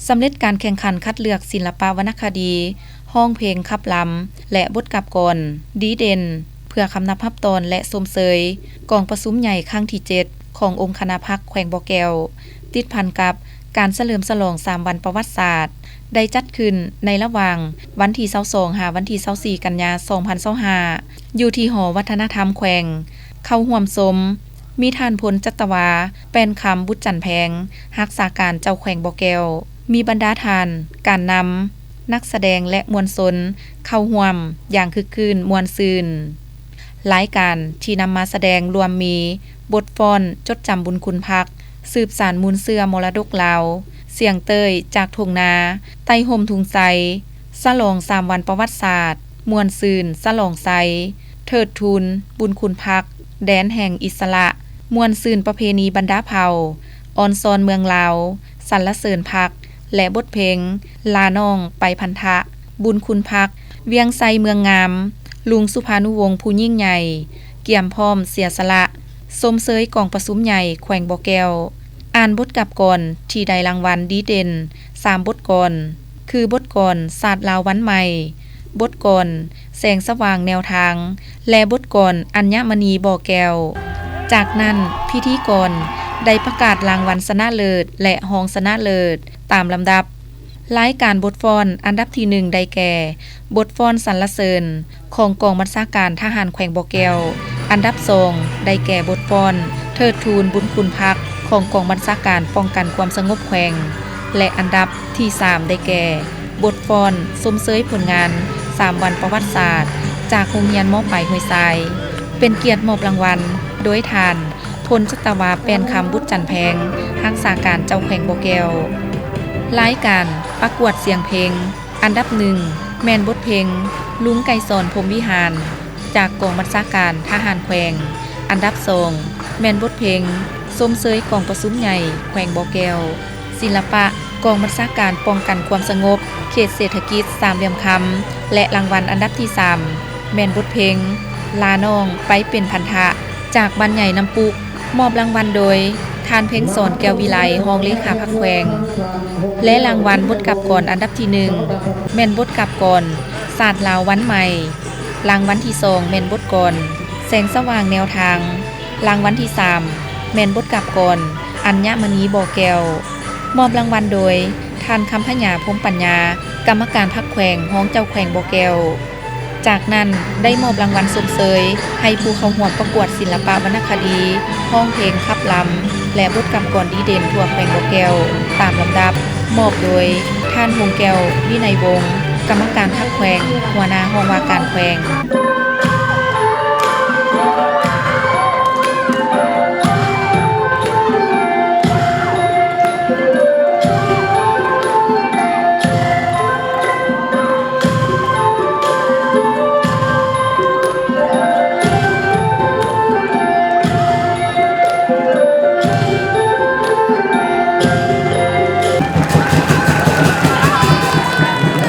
ສຳເລັດການແຂ່ງຂັນຄັດເລືອກສິນລະປະວັນນະຄະດີ, ຮ້ອງເພງຂັບລຳ ແລະ ບົດກາບກອນດີເດັ່ນ ເພື່ອຄຳນັບຮັບຕ້ອນ ແລະ ຊົມເຊີຍກອງປະຊຸມໃຫຍ່ຄັ້ງທີເຈັດ ຂອງອົງຄະນະພັກແຂວງບໍ່ແກ້ວ, ຕິດພັນກັບການສະເຫຼີມສະຫຼອງສາມວັນປະຫວັດສາດ ໄດ້ຈັດຂຶ້ນໃນລະຫວ່າງວັນທີຊາວສອງ ຫາວັນທີຊາວສີ່ ກັນຍາ ສອງພັນຊາວຫ້າ ຢູ່ທີ່ຫໍວັດທະນະທຳແຂວງ. ເຂົ້າຮ່ວມຊົມມີທ່ານ ພົນຈັດຕະວາ ແປ້ນຄຳ ບຸດຈັນແພງ, ຮັກສາການເຈົ້າແຂວງບໍ່ແກ້ວ, ມີບັນດາທ່ານການນຳ, ນັກສະແດງ ແລະ ມວນຊົນເຂົ້າຮ່ວມຢ່າງຄຶກຄື້ນມ່ວນຊື່ນ. ລາຍການທີ່ນຳມາສະແດງລວມມີ ບົດຟ້ອນຈົດຈຳບຸນຄຸນພັກ, ສືບສານມູນເຊື້ອມໍລະດົກລາວ, ສຽງເຕີຍຈາກທົ່ງນາໃຕ້ຮົ່ມທຸງໄຊ, ສະຫຼອງສາມວັນປະຫວັດສາດ, ມ່ວນຊື່ນສະຫຼອງໄຊ, ເທີດທູນບຸນຄຸນພັກ, ແດນແຫ່ງອິດສະຫຼະ, ມ່ວນຊື່ນປະເພນີບັນດາເຜົ່າ, ອອນຊອນເມືອງລາວ, ສັນລະເສີນພັກ ແລະ ບົດເພງ ລານ້ອງໄປພັນທະ, ບຸນຄຸນພັກ, ວຽງໄຊເມືອງງາມ, ລຸງສຸພານຸວົງຜູ້ຍິ່ງໃຫຍ່, ກຽມພ້ອມເສຍສະຫຼະ, ຊົມເຊີຍກອງປະຊຸມໃຫຍ່ແຂວງບໍ່ແກ້ວ. ອ່ານບົດກາບກອນທີ່ໄດ້ລາງວັນດີເດັ່ນສາມບົດກອນ ຄື ບົດກອນສາດລາວວັນໃໝ່, ບົດກອນແສງສະຫວ່າງແນວທາງ ແລະ ບົດກອນອັນຍະມະນີບໍ່ແກ້ວ. ຈາກນັ້ນ, ພິທີກອນໄດ້ປະກາດລາງວັນຊະນະເລີດ ແລະ ຮອງຊະນະເລີດຕາມລຳດັບ. ລາຍການບົດຟ້ອນອັນດັບທີໜຶ່ງ ໄດ້ແກ່ ບົດຟ້ອນສັນລະເສີນຂອງກອງບັນຊາການທະຫານແຂວງບໍ່ແກ້ວ, ອັນດັບສອງ ໄດ້ແກ່ບົດຟ້ອນເທີດທູນບຸນຄຸນພັກຂອງກອງບັນຊາການປ້ອງກັນຄວາມສະຫງົບແຂວງ ແລະ ອັນດັບທີສາມ ໄດ້ແກ່ ບົດຟ້ອນຊົມເຊີຍຜົນງານສາມວັນປະຫວັດສາດ ຈາກໂຮງຮຽນ ມ.ປາຍ ຫ້ວຍຊາຍ, ເປັນກຽດມອບລາງວັນໂດຍທ່ານ ພົນຈັດຕະວາ ແປ້ນຄຳ ບຸດຈັນແພງ, ຮັກສາການເຈົ້າແຂວງບໍ່ແກ້ວ. ລາຍການປະກວດສຽງເພງ ອັນດັບໜຶ່ງ ແມ່ນບົດເພງ ລຸງໄກສອນ ພົມວິຫານ ຈາກກອງບັນຊາການທະຫານແຂວງ, ອັນດັບສອງ ແມ່ນບົດເພງຊົມເຊີຍກອງປະຊຸມໃຫຍ່ແຂວງບໍ່ແກ້ວ. ສິລະປະ ກອງບັນຊາການປ້ອງກັນຄວາມສະຫງົບເຂດເສດຖະກິດສາມຫຼ່ຽມຄຳ ແລະ ລາງວັນອັນດັບທີສາມ ແມ່ນບົດເພງ ລານ້ອງໄປເປັນພັນທະ ຈາກບ້ານໃຫຍ່ນ້ຳປຸກ, ມອບລາງວັນໂດຍ ທ່ານ ເພັງສອນ ແກ້ວວິໄລ ຮອງເລຂາພັກແຂວງ ແລະ ລາງວັນບົດກາບກອນອັນດັບທີໜຶ່ງ ແມ່ນບົດກາບກອນສາດລາວວັນໃໝ່, ລາງວັນທີສອງ ແມ່ນບົດກອນແສງສະຫວ່າງແນວທາງ, ລາງວັນທີສາມ ແມ່ນບົດກາບກອນອັນຍະມະນີບໍ່ແກ້ວ. ມອບລາງວັນໂດຍ ທ່ານ ຄຳພະຍາ ພົມປັນຍາ ກຳມະການພັກແຂວງ, ຮອງເຈົ້າແຂວງບໍ່ແກ້ວ. ຈາກນັ້ນ ໄດ້ມອບລາງວັນຊົມເຊີຍໃຫ້ຜູ້ເຂົ້າຮ່ວມປະກວດສິລະປະວັນນະຄະດີ, ຮ້ອງເພງຂັບລຳ ແລະ ບົດກາບກອນດີເດັ່ນທົ່ວແຂວງບໍ່ແກ້ວຕາມລຳດັບ, ມອບໂດຍ ທ່ານ ຫົງແກ້ວ ວິໄນວົງ ກຳມະການພັກແຂວງ, ຫົວໜ້າຫ້ອງວ່າການແຂວງ.